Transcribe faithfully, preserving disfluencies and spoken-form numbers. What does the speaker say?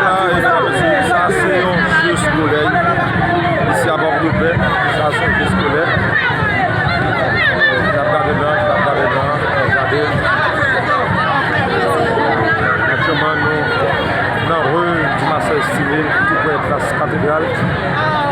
Sa, mesye, sa se yon je skolè isi a Pòtoprens. Sa se yon je skolè. N ap gade la, n ap gade la, gade. Aktyèlman, nou nan rue du Master Estivé, tou prè plas Katedral.